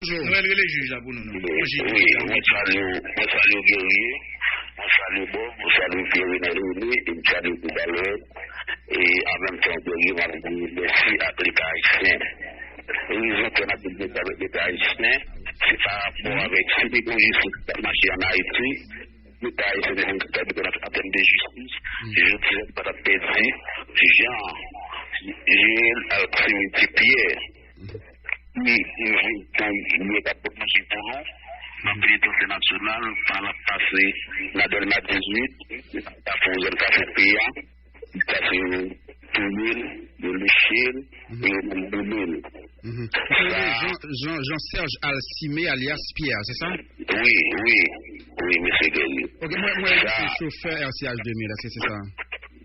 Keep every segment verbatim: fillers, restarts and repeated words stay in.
Noël, rele jij la pou nou non. Wi, mwen salye w, mwen salye w, Guerrier, mwen salye Bob, mwen salye Pierre Renel René, e m salye Boudalè. E an menm tan, Guerrier, m ap di mèsi ak Leta ayisyen. Rezon kè n ap di mèsi avèk Leta ayisyen, se pa rapò avèk si te gen jistis k t ap mache ann Ayiti, Leta ayisyen te vin tabite nan an tèm de jistis, jodi a pa t ap pèdi jan Jerel al Simiti Pyè. Li, li vin tan li t ap pot manje pou nou nan penitansye nasyonal, pandan l ap pase nan Dèlma dizuit, Kafou, zòn Kafou Peyan, li pase yo touye l, yo liche l, e yo menm boule l. Sa, Jean, Jean, Jean Serge Alcimé alias Pierre, se sa? Wi, wi, wi, mesye Guerrier. Ok, mwen, mwen, se chofè R C H de mil, èske se sa?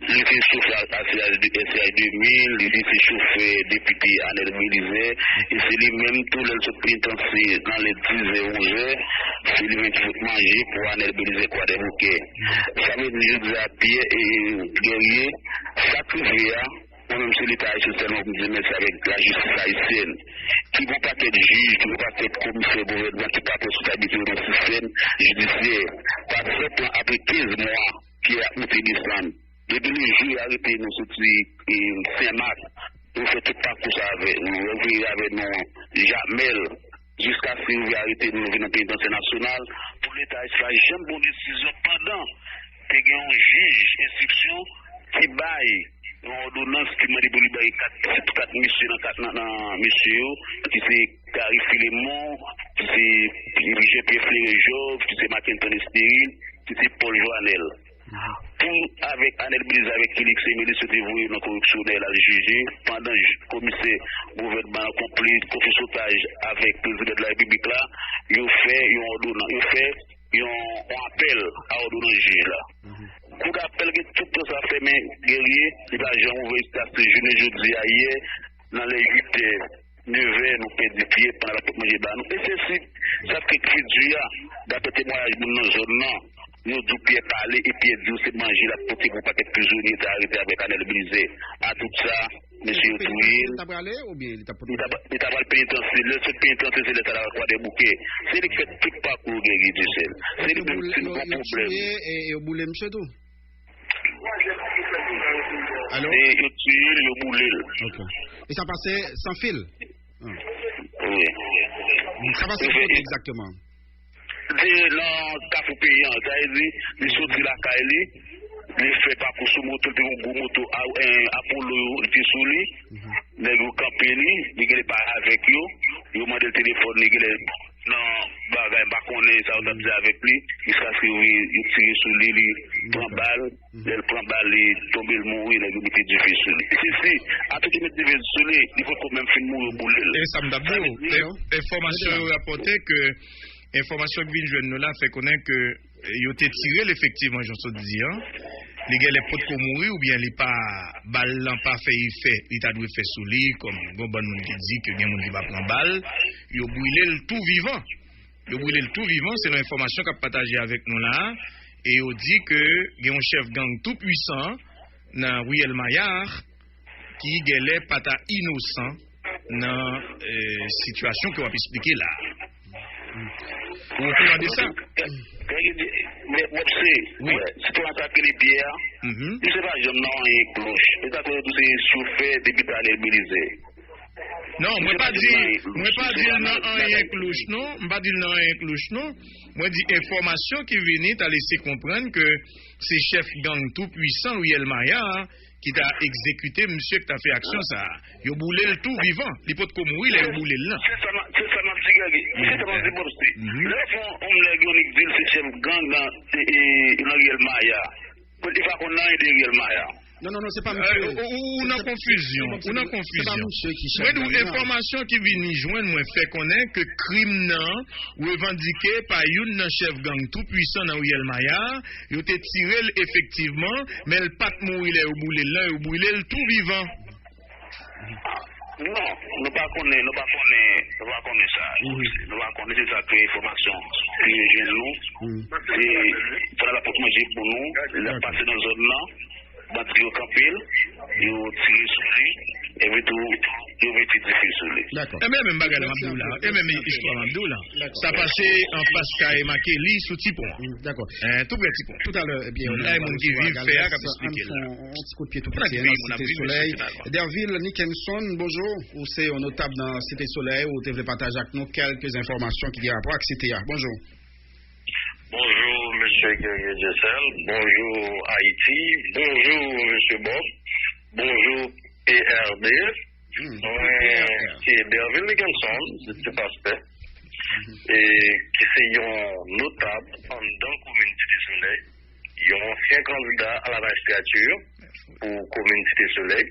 Li se chofè R C H de, R C H de mil, li se chofè depite Anèl Belizaire, e se li menm tou lè l sot penitansye nan lè dizè, onzè, se li menm ki pot manje pou Anèl Belizaire Kwadèboukè. Sa vle di, jodi a, Pierre e Guerrier, sa k rive a, mwen menm se Leta ayisyen sèlman pou m di mèsi avèk lajistis ayisyèn, ki gon pakèt jij, ki gon pakèt komisè gouvènman ki pa pran responsablite yo nan sistèm jidisyè. Sa fè pran apre kenz mwa ki ap monte desann. Depi le jou yo arete nou soti, e, Senmak, nou fè tout pakou sa avè nou. Yo vire avè nou Jakmèl, jiskaske yo vin arete nou, nou vin nan penitansye nasyonal. Pou Leta ayisyen pa janm pran desizyon pandan te gen yon jij enstriksyon ki bay yon òdonans ki mande pou li bay kat, kat mesye nan kat nan, nan mesye yo, ki se Gary Philemon, ki se Jean Pierre Fleury Jove, ki se Mackenton Estéril, ki se Paul Joanel. Pou avèk Anèl Belizaire, avèk Felix Émile, yo te voye yo nan koreksyonèl al jije, pandan komisè gouvènman an konplis, konfis otaj avèk prezidan de la repiblik la, yo fè yon òdonans, yo fè yon, yon apèl a òdonans jij la. Kou dapèl gen tout tan sa fèmen, Guerrier, li pa janm ouvè jiskaske jounen jodi a, yè, nan lè uit è, nevè, nou pèdi Pyè pandan l ap pot manje ba nou. E se si, sa k fè ki di a, daprè temwayaj moun nan zòn nan, yo di w Pyè pale e Pyè di w se manje l ap pote pou pakèt prizonye te arete avèk Anèl Belizaire. A tout sa, mesye yo touye l. Li t ap pral penitansye. Lè l sot penitansye, se lè sa l al Kwadèboukè. Se li k fè tout pakou Guerrier Ducel. Se li menm ki fin gon pwoblèm. Yo tiye l, yo boule misye tou. Alo? E yo tiye l, yo boule l. Ok. E sa pase san fil? Wi. Sa pase kote egzakteman? Se nan Kafou Peyan, sa vle di, li soti lakay li, li fè pakou sou moto, li te gen yon gwo moto a, en, Apollo, li te sou li. Nèg yo kanpe li, li genlè pale avèk yo, yo mande l telefòn, li genlè nan bagay, m pa konnen sa yo t ap di avèk li, jiskaske yo, yo tire sou li, li pran bal, lè l pran bal, li tonbe, l mouri, nèg yo mete dife sou li. Se si, apre yo met dife sou li, li potko menm fin mouri, yo boule l. E sa m t ap di w, enfòmasyon yo rapòte ke, enfòmasyon ki vin jwenn nou la fè konnen ke, e, yo te tire l efektivman, jan w sot di an. Li genlè potko mouri oubyen li pa, bal lan pa fè efè li ta dwe fè sou li, kòm gon bann moun ki di ke gen moun ki pa pran bal, yo brile l tou vivan. Yo brile l tou vivan, selon enfòmasyon k ap pataje avèk nou la a, e yo di ke gen yon chèf gang tou pwisan nan riyèl Mayar ki genlè pa ta inosan nan, e, sitiyasyon ke w ap esplike la a. Ou okouran de sa? Nèg yo di, men, men, se, wi, sitwayen sa k rele Pyè a, misye pa janm nan anyen k louch. E sa ke yo di se chofè depite Anèl Belizaire. Non, mwen pa di, mwen pa di l nan anyen k louch, non. M pa di l nan anyen k louch, non. Mwen di enfòmasyon ki vini ta lese konprann ke se chèf gang tou pwisan, riyèl Mayar, ki ta egzekite misye ki ta fè aksyon sa a. Yo boule l tou vivan. Li potko mouri lè yo boule l lan. Se sa m, se sa m ap di, Guerrier. Se sa m ap di, Bob, se lè fè yon nèg yo di l se chèf gang nan, e, e, nan riyèl Mayar. Li pa konn anyen de riyèl Mayar. Non, non, non, se pa misye. Ou, ou, ou nan konfizyon. Ou nan konfizyon. Mwen di w, enfòmasyon ki vini jwenn mwen fè konnen ke krim nan revandike pa youn nan chèf gang tou pwisan nan riyèl Mayar. Yo te tire l efektivman, men l pa t mouri lè yo boule l lan, yo brile l tou vivan. Non, nou pa konnen, nou pa konnen, nou pa konnen sa. Nou pa konnen, se sa ke enfòmasyon ki jwenn nou. Se pandan l ap pot manje pou nou, l ap pase nan zòn nan, bandi yo kanpe l, yo tire sou li, epi tou, yo mete dife sou li. Dakò. E men menm bagay la m ap di w la. E menm istwa m ap di w la. Sa pase anfas kay Makeli sou Ti Pon an. Dakò. Tou prè Ti Pon. Toutalè, ebyen, nou va resevwa Gales, ann fè yon ti kout pye tou piti nan Site Solèy. Dervil Nickenson, bonjou. Ou se yon notab nan Site Solèy, ou te vle pataje ak nou kèlke enfòmasyon ki gen rapò ak Site a. Bonjou. Bonjou, mesye Guerrier Dieuseul. Bonjou, Ayiti. Bonjou, mesye Bob. Bonjou, P R D. Mwen se Dervil Nickenson, se pastè, e ki se yon notab anndan komin Site Solèy, yon ansyen kandida a la majistrati pou komin Site Solèy.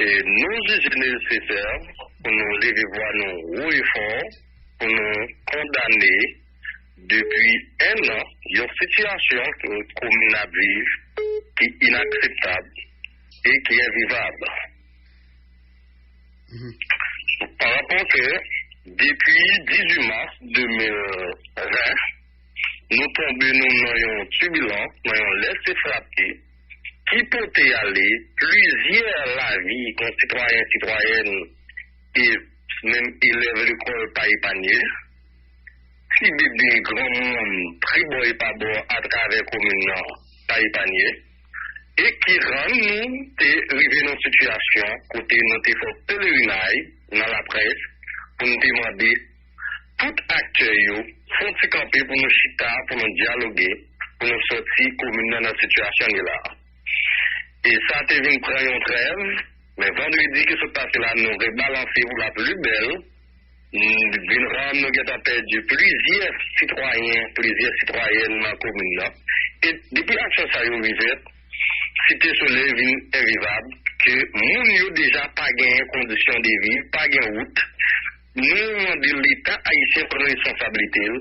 E nou jije nesesè pou nou leve vwa nou wo e fò pou nou kondane depi en an yon sitiyasyon ke komin nan ap viv ki inakseptab e ki envivab. Pa rapò ke depi dizuit mas de mil ven, nou tonbe nou nan yon tibilans, nan yon lèse frape ki pote ale plizyè lavi konsitwayen, sitwayèn e menm elèv lekòl pa epanye, ti bebe, granmoun, tribò e pabò atravè komin nan pa epanye, e ki rann nou te rive nan sitiyasyon kote nou te fè pelerinay nan laprès pou nou te mande tout aktè yo fè yon ti kanpe pou nou chita, pou nou dyaloge, pou nou sòti komin nan nan sitiyasyon li la. E sa te vin pran yon trèv, men vandredi ki sot pase la, nou rebalanse pou la pli bèl, vin rann nou gentan pèdi plizyè sitwayen, plizyè sitwayèn nan komin nan. E depi aksyon sa yo rive, Site Solèy vin envivab, ke moun yo deja pa genyen kondisyon de viv, pa gen wout. Nou mande Leta ayisyen pran responsablite l,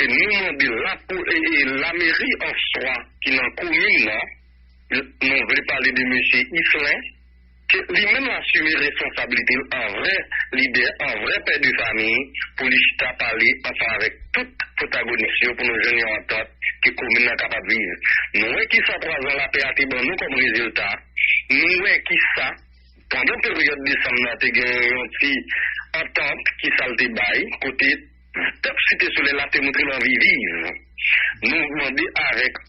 e nou mande lapo-, e, e lameri an swa ki nan komin nan, nou vle pale de mesye Islin, ke li menm asime responsablite l an vrè lidè, an vrè pè de fanmi, pou li chita pale ansanm avèk tout pwotagonis yo pou nou jwenn yon antant ke komin nan kapab viv. Nou wè kisa twa zan lapè a te ban nou kòm rezilta. Nou wè kisa, pandan peryòd desanm nan, te gen yon ti antant, kisa l te bay, kote pèp Site Solèy la te montre l anvi viv. Nou mande avèk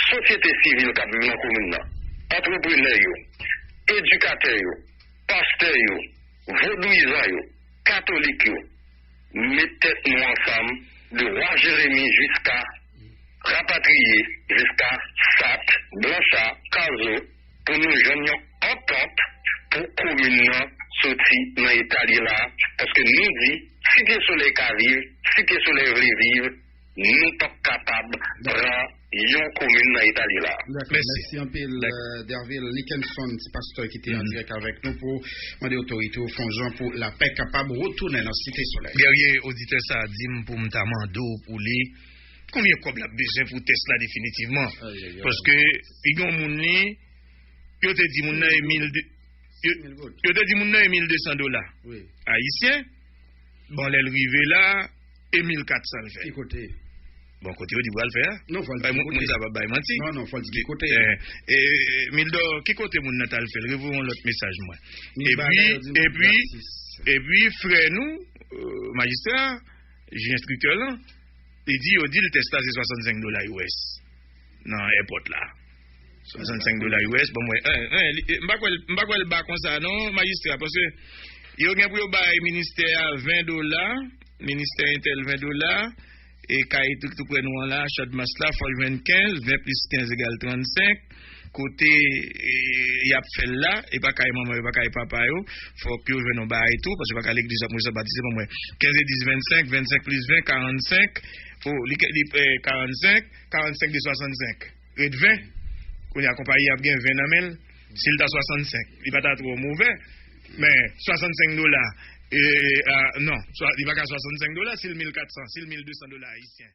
sosyete sivil k ap viv nan komin nan, antreprenè yo, edikatè yo, pastè yo, vodouyizan yo, katolik yo, met tèt nou ansanm de Wa Jeremi jiska Rapatriye, jiska Sat, Blancha, Kazo, pou nou jwenn yon antant pou komin nan soti nan eta li ye la, paske nou di, Site Solèy ka viv, Site Solèy vle viv, nou p ap kapab pran yon komin nan eta li ye la. Dakò, mèsi anpil, Dervil Nickenson, ti pastè ki te an dirèk avèk nou pou mande otorite yo fè yon jan pou lapè kapab retounen nan Site Solèy. Guerrier, oditè sa a di m pou m ta mande w pou li konbyen kòb l ap bezwen pou tès la definitivman. Paske li gen yon moun li, yo te di moun nan e mil de, yo, yo te di moun nan e mil de san dola ayisyen. Bon, lè l rive la, e mil kat san l fè. Ki kote? Bon, kote yo di pral fè a? Non, fò l di ki kote. Moun sa pa bay manti. Non, non, fò l di ki kote. E, e, Mildor, ki kote moun nan t al fè l? Revoye yon lòt mesaj mwen. Epi, epi, epi, frè nou, majistra, jij enstriktè lan, li di, yo di l tès la se swasannsenk dola U S nan èpòt la. Swasannsenk dola U S, bon, mwen, en, en, li, m pa kwè l, m pa kwè l ba konsa, non, majistra, paske yo gen pou yo bay ministè a ven dola, ministè entèl ven dola, e kay tou, tou prè nou an la, Chadmas la, fò l jwenn kenz, ven plis kenz egal trannsenk, kote, e, y ap fè l la, e pa kay manman yo, pa kay papa yo, fòk yo jwenn yon bagay tou, paske pa ka legliz ap mouye san batise, bon, mwen, kenz e dis, vennsenk, vennsenk plis ven, karannsenk, o, li, li, e, karannsenk, karannsenk de swasannsenk. Ret ven. Kounye a, konpayi a ap gen ven nan men l. Si l ta swasannsenk, li pa ta twò movè. Men, swasannsenk dola, e, a, non, swa, li pa ka swasannsenk dola, si l mil katsan, si l mil de san dola ayisyen.